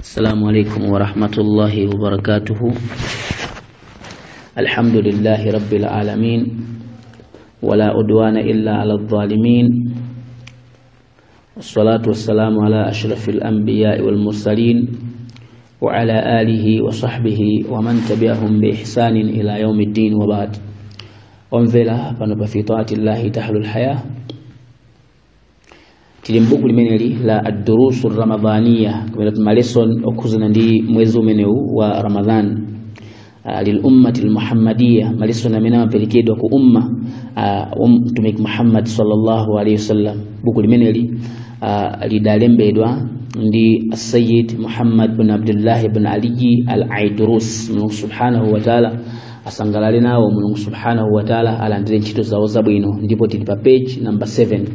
السلام عليكم ورحمة الله وبركاته. الحمد لله رب العالمين، ولا عدوان إلا على الظالمين، والصلاة والسلام على أشرف الأنبياء والمرسلين وعلى آله وصحبه ومن تبعهم بإحسان إلى يوم الدين، وبعد. Omvera pano pa في طاعة الله تحلو الحياة، tili mbuku limeneli la الدروس الرمضانية, kumene ma lesson okhuzana ndi mwezi umenewu wa Ramadhan, للأمة المحمدية, ma lesson amene amaperekedwa ku umma wa Mtumiki Muhammad صلى الله عليه وسلم. Buku limeneli lidalembedwa ndi Sayyid Muhammad bin Abdullah bin Ali al-Aidrus. Mulungu سبحانه وتعالى asangalale nawo, Mulungu سبحانه وتعالى alandire ntchito zawo zabwino. Ndipo tili pa page number 7,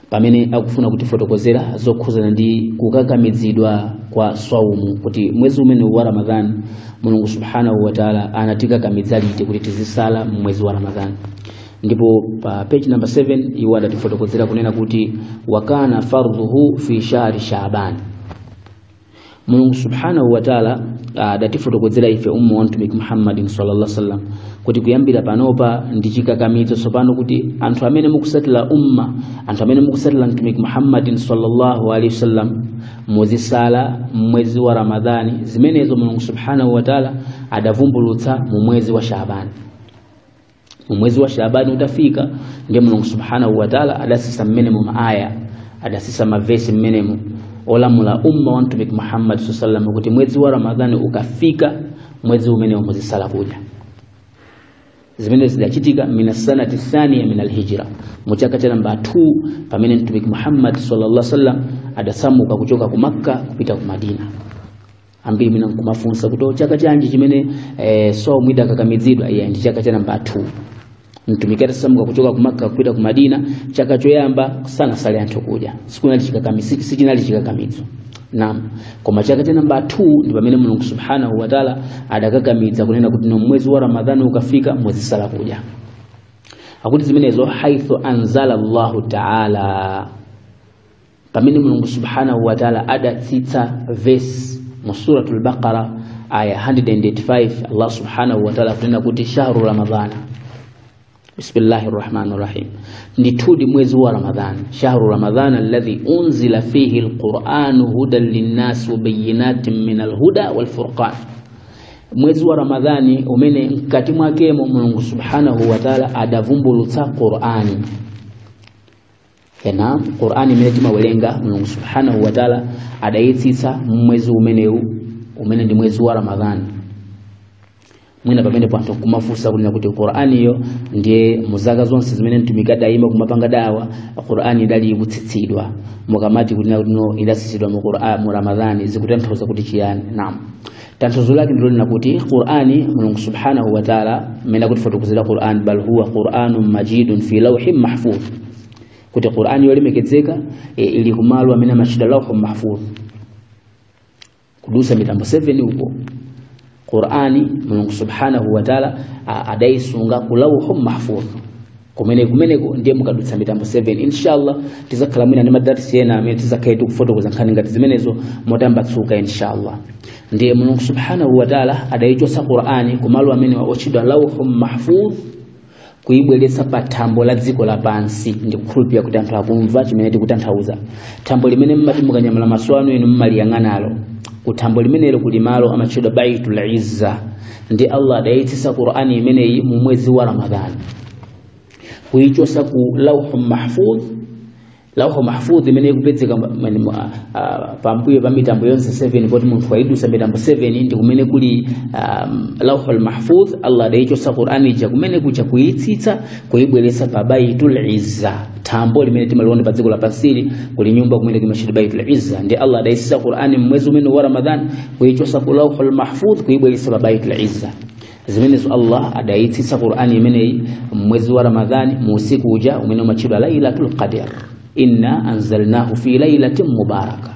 pamene akufuna kutifotokozera zokhuzana ndi kukakamizidwa kwa swaumu, kuti mwezi umene wa Ramadhan Mulungu سبحانه وتعالى anatikakamiza liti kuti tizisala mwezi wa Ramadhan. Ndipo pa page number 7 iwo adatifotokozera kunena kuti وكان فرضه في شهر شعبان. Mulungu سبحانه وتعالى adatifotokozera ife umma wa Mtumiki Muhammadin صلى الله عليه وسلم kuti kuyambira panopa ndi chikakamizo tsopano kuti anthu amene mukusatira umma, anthu amene mukusatira Mtumiki Muhammadin صلى الله عليه وسلم, muzisala mwezi wa Ramadhani. Zimenezo Mulungu سبحانه وتعالى adavumbulutsa mu mwezi wa Shaabani. Mu mwezi wa Shaabani utafika, ndiye Mulungu سبحانه وتعالى adasisa mmenemo maaya, adasisa mavesi mmenemo olamula umma wa Mtumiki Muhammad sallam kuti mwezi wa Ramadhani ukafika, mwezi umene muzisala kudya. Zimene zidachitika من السنة الثانية من الهجرة, mu chaka cha namba 2, pamene Mtumiki Muhammad صلى الله عليه وسلم adasamuka kuchoka ku Makka kupita ku Madina. Ambiri mina nkumafunsa kuti, "Oh, chaka chanji chimene saumu idakakamizidwa?" Iya, ndi chaka cha namba 2, Mtumiki atasamuka kuchoka ku Makka kupita ku Madina. Chaka choyamba sanasale anthu kudya, sikunali chikakamizo, sichinali chikakamizo. Naam, koma chaka cha namba 2 ndi pamene Mulungu سبحانه وتعالى adakakamiza kunena kuti no, mwezi wa Ramadhani ukafika muzisala kudya. Akuti zimenezo حيث أنزل الله تعالى, pamene Mulungu سبحانه وتعالى adatsitsa verse mu Suratul Baqara aya 185. Allah سبحانه وتعالى akunena kuti شهر رمضان, بسم الله الرحمن الرحيم, ndithudi mwezi wa Ramadhan, شهر رمضان الذي أنزل فيه القرآن هدى للناس وبينات من الهدى والفرقان, mwezi wa Ramadhani umene mkati mwakemo Mulungu سبحانه وتعالى adavumbulutsa Qur'ani. Ena Qur'ani imene timawerenga, Mulungu سبحانه وتعالى adayitsitsa mwezi umenewu, umene ndi mwezi wa Ramadhani. Mwina pamene anthu kumafunsa kunena kuti Qur'aniyo ndiye muzaka zonse zimene Mtumiki adayima kumapanga dawa, Qur'ani idali ikutsitsidwa? Mukamati kuti no, idatsitsidwa mu Qur'an mu Ramadhani, zikutanthauza kuti chiyani? Naam, tanthauzo lake ndilo lina kuti Qur'ani, Mulungu سبحانه وتعالى mmene akutifotokozera Qur'an, بل هو قرآن مجيد في لوح محفوظ, kuti Qur'ani yolemekezeka ili kumalo amene amachita لوح محفوظ, kudusa mitambo 7 uko. Qur'ani Mulungu سبحانه وتعالى adayisunga ku لوح محفوظ kumene kumeneko ndiye mukadutsa mitambo 7. Inshallah tizakhala mwina ndi madarisi ena amene tizakhale tikufotokoza nkhani ngati zimenezo motambatsuka inshallah. Ndiye Mulungu سبحانه وتعالى adayichotsa Qur'ani kumalo amene otchedwa لوح محفوظ kuyibweretsa pa thambo la dziko lapansi. Ndikukhulupirira kuti anthu akumva chimene tikutanthauza. Thambo limene mmati mukanyamula maso anu inu mmaliyang'analo, ku thambo limenelo kuli malo amatchedwa Baitul Izza. Ndi Allah adayitsitsa Qur'ani imeneyi mu mwezi wa Ramadhani, kuyichosa ku لوح محفوظ. لوح محفوظ imene ikupezeka pambuyo pa mitambo yonse 7, poti munthu wayidusa mitambo 7 ndi kumene kuli لوح المحفوظ. Allah adayichosa Qur'ani ija kumene kuja, kuyitsitsa, kuyibweretsa pa Baitul Izza, thambo limene timaliona pa dziko lapansili. Kuli nyumba kumene kumachedwa Baitul Izza. Ndi Allah adayitsitsa Qur'ani mwezi umene wa Ramadhan, kuyichosa ku لوح المحفوظ kuyibweretsa pa Baitul Izza. Zimenezo Allah adayitsitsa Qur'ani imeneyi mwezi wa Ramadhani mu usiku uja umene umatchedwa Lailatul Qadr, إنا أنزلناه في ليلة مباركة.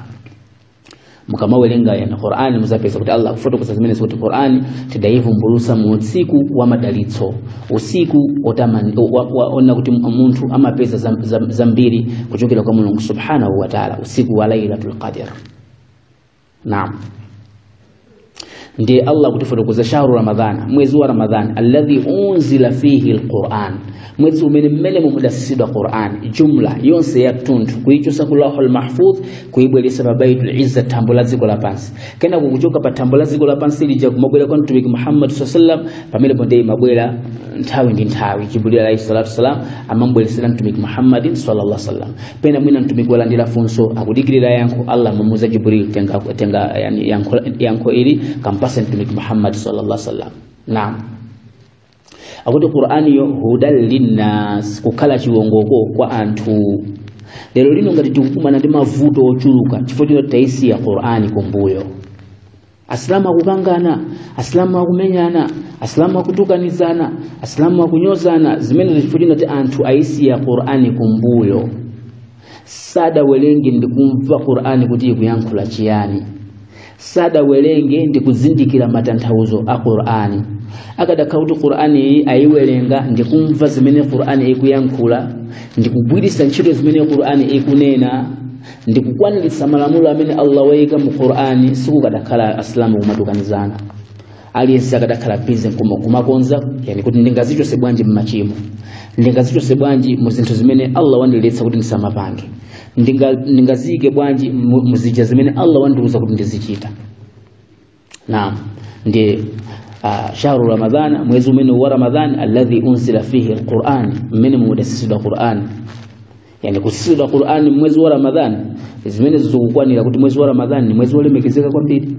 Mukamawerenga yana Qur'ani muzapeza kuti Allah kufotokoza zimene kuti Qur'ani tidayivumbulutsa mu usiku wa madalitso, usiku ona kuti munthu amapeza zambiri kuchokera kwa Mulungu سبحانه وتعالى, usiku wa Lailatul Qadr. Naam, ndiye Allah kutifotokoza shahru ramadhana, mwezi wa Ramadhani, alladhi unzila fihi alquran, mwezi umene mmene mumudasisidwa Quran jumla yonse ya tunthu, kuichosa ku lawhul mahfudh kuibweresa pa baitul izza, thambo la dziko lapansi, kena kukuchoka pa thambo la dziko lapansi lija kumabwera kwa Mtumiki Muhammad sallallahu alaihi wasallam. Pamenepo ndiye imabwera nthawi ndi nthawi. Jibril alayhi salatu wasalam amambweresera Mtumiki Muhammadin sallallahu alaihi wasallam. Pena mwina mtumiki walandira funso, akudikirira yankho, Allah mamuza Jibril, tenga, tenga yani yankho, yankho ili kampasa Mtumiki Muhammad sallallahu alaihi wasallam. Naam, akuti Qur'ani yo hudan linnas, kukhala chiwongoko kwa anthu. Lero lino ngati tikukumana ndi mavuto ochuluka chifukwa chino taisiya Qur'ani kumbuyo. Asilamu akukangana, asilamu akumenyana, asilamu akutukanizana, asilamu akunyozana, zimene chifukwa chino ti anthu aisiya Qur'ani kumbuyo. Sadawerenge ndikumva Qur'ani kuti ikuyankhula chiyani, sadawerenge ndikuzindikira matanthauzo a Qur'ani. Akadakhala kuti Qur'ani iyi ayiwerenga ndikumva zimene Qur'ani ikuyankhula, ndikugwiritsa ntchito zimene Qur'ani ikunena, ndikukwaniritsa malamulo amene Allah wayika mu Qur'ani, sikukadakhala asilamu kumatukanizana. Aliyense akadakhala busy kumakonza, yani kuti ndingazichose bwanji mmachimo, ndingazichose bwanji mu zinthu zimene Allah wandiletsa kuti ndisamapange, ndingaziyike bwanji muzija zimene Allah wandiuza kuti ndizichita. Naam, ndiye shahru ramadhana, mwezi umene wa Ramadhan, alladhi unzila fihi alquran, mmene mudasisidwa Quran, yani kusisidwa Quran mwezi wa Ramadhan, zimene zikukwanira kuti mwezi wa Ramadhan ni mwezi wolemekezeka kwambiri.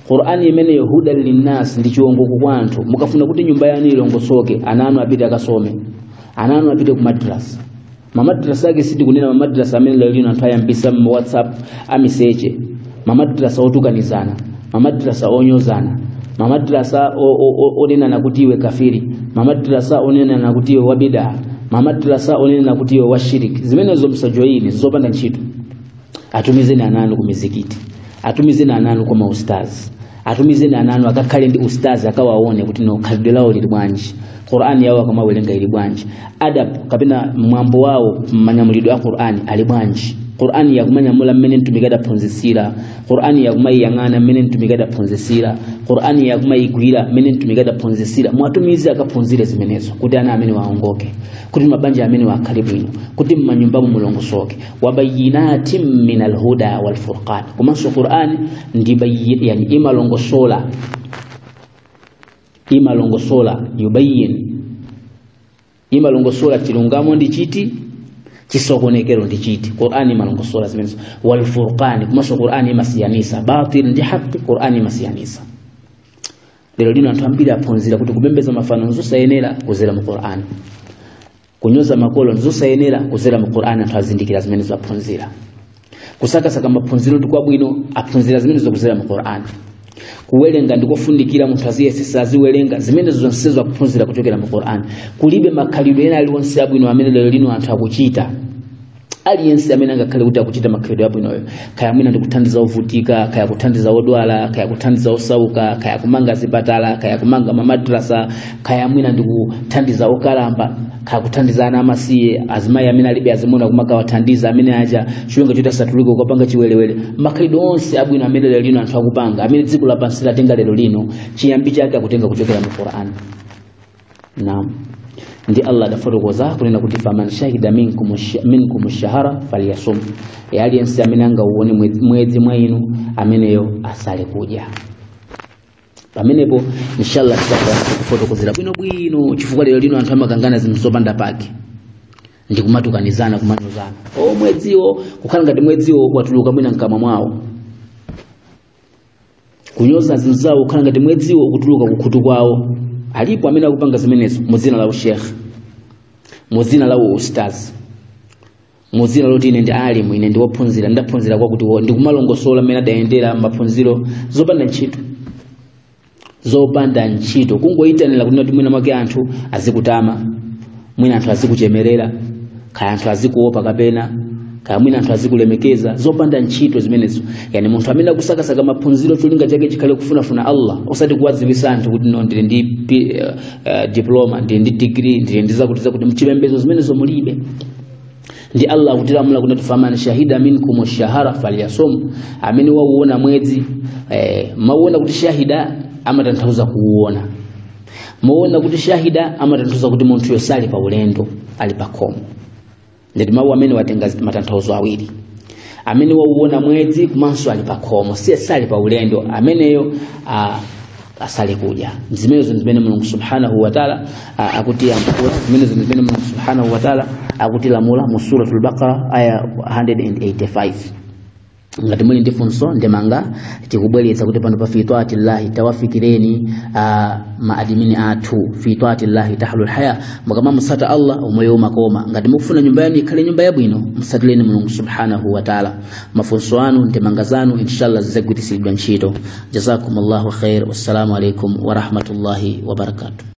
Qur'ani imene hudan linnas, ndi chiwongoko kwa anthu. Mukafuna kuti nyumba yanu ilongosoke, ana anu apite akasome, ana anu apite ku madrasa. Mamadrasa ake sitikunena mamadrasa amene lero lino anthu ayambisa mu WhatsApp amiseche, mamadrasa otukanizana, mamadrasa onyozana, mamadrasa onenana kuti iwe kafiri, mamadrasa onenana kuti iwe wabidaa, mamadrasa onenana kuti iwe washiriki. Zimenezo msajoyini, zopanda ntchito. Atumizeni ana anu ku mizikiti, atumizeni ana anu kwa maustazi, atumizeni ana anu akakhale ndi ustazi, akawaone kuti no khalidwe lawo lili bwanji, Qur'ani yawo akamawerenga ili bwanji, adab kapena mwambo wawo manyamulidwe a Qur'ani ali bwanji, Qur'ani yakumanyamula mmene mtumiki adaphunzitsira, Qur'ani yakumayiyang'ana mmene mtumiki adaphunzitsira, Qur'ani yakumayigwira mmene mtumiki adaphunzitsira. Mwatumize akaphunzire zimenezo kuti ana amene waongoke, kuti mabanja amene wakhale bwino, kuti mmanyumbamo mulongosoke. Wabayinatin min alhuda walfurqan, komanso Qur'ani ndi yani imalongosola, imalongosola, yubayyin, imalongosola chilungamo ndi chiti, chisokonekero ndi chiti. Qur'ani imalongosola zimenezo. Walfurqani, komanso Qur'ani imasiyanisa batil ndi haqi, Qur'ani imasiyanisa. Lero lino anthu ambiri aphunzira kuti kupembedza mafano nzosayenera kuzera mu Qur'ani, kunyoza makolo nzosayenera kuzera mu Qur'ani. Anthu azindikira zimenezo, aphunzira. Kusakasaka maphunziro ndi kwabwino, aphunzira zimenezo kuzera mu Qur'ani. Kuwerenga ndikofundikira, munthu aziyesesa aziwerenga, zimenezo zonsezo akuphunzira kuchokera mu Qur'ani. Kulibe makhalidwe ena aliwonse abwino amene lero lino anthu akuchita. Aliyense amene angakhale kuti akuchita makhalidwe abwinoyo, kaya mwina ndikuthandiza ovutika, kaya kuthandiza odwala, kaya kuthandiza osauka, kaya kumanga zipatala, kaya kumanga mamadrasa, kaya mwina ndikuthandiza okalamba, kaya kuthandiza ana amasiye, azimayi amene alibe azimuna kumakawathandiza amene aja chiwenga choti asatuluke kukapanga chiwerewere, makhalidwe onse abwino amene lero lino anthu akupanga, amene dziko lapansi latenga lero lino, chiyambi chake akutenga kuchokera mu Qur'an. Naam, ndi Allah adafotokoza kunena kuti faman shahida minkum shahara falyasum, aliyense amene angauone mwezi mwa inu ameneyo asale kudya. Pamenepo inshallah tidzakhala kufotokozera bwinobwino, chifukwa lero lino anthu amakangana zinthu zopanda pake ndi kumatukanizana, kumanyozana. O, mweziwo kukhala ngati mweziwo watuluka mwina mkamwa mwawo, kunyoza zinzawo kukhala ngati mweziwo ukutuluka kukhutu kwawo. Alipo amene akupanga zimenezo mu dzina la ushekhe, mu dzina la ustazi, mu dzina loti ine ndi alimu, ine ndi wophunzira, ndaphunzira kwakuti ndikumalongosola mmene adayendera maphunziro. Zopanda ntchito, zopanda ntchito, kungoyitanira kuti mwina mwake anthu azikutama, mwina anthu azikuchemerera, kaya anthu azikuopa, kapena kaya mwina anthu azikulemekeza. Zopanda ntchito zimenezo. Yani munthu amene akusakasaka maphunziro cholinga chake chikhale kufunafuna Allah, osati kuwadziwisa anthu kuti no, ndili ndi diploma, ndili ndi degree, ndili ndi zakuti zakuti. Mchipembedzo zimenezo mulibe. Ndi Allah akutilamula kuti faman shahida minkum ash-shahra falyasum, amene wauona mwezi mauona kuti shahida amatanthauza kuuona, mauona kuti shahida amatanthauza kuti munthuyo sali pa ulendo, ali pa khomo. Nditi mawu amene watenga matanthauzo awiri, amene wauona mwezi komanso ali pa khomo, siye sali pa ulendo, ameneyo asale kudya. Zimenezo zimene Mulungu subhanahu wa ta'ala akutiyankhula, zimenezo zimene Mulungu subhanahu wa ta'ala akutilamula mu suratul Baqara aya 185. Ngati muli ndi funso ndemanga, tikubweretsa kuti pano pa fi taatillahi tawafikireni maadimini athu. Fi taatillahi tahlul haya, mukamamusata Allah umoyo umakoma. Ngati mukufuna nyumba yanu ikhale nyumba yabwino, musatileni Mulungu subhanahu wa ta'ala. Mafunso anu ndemanga zanu inshallah zidzagwiritsidwa ntchito. Jazakumullahu khair, wassalamu alaikum wa rahmatullahi wa barakatuh.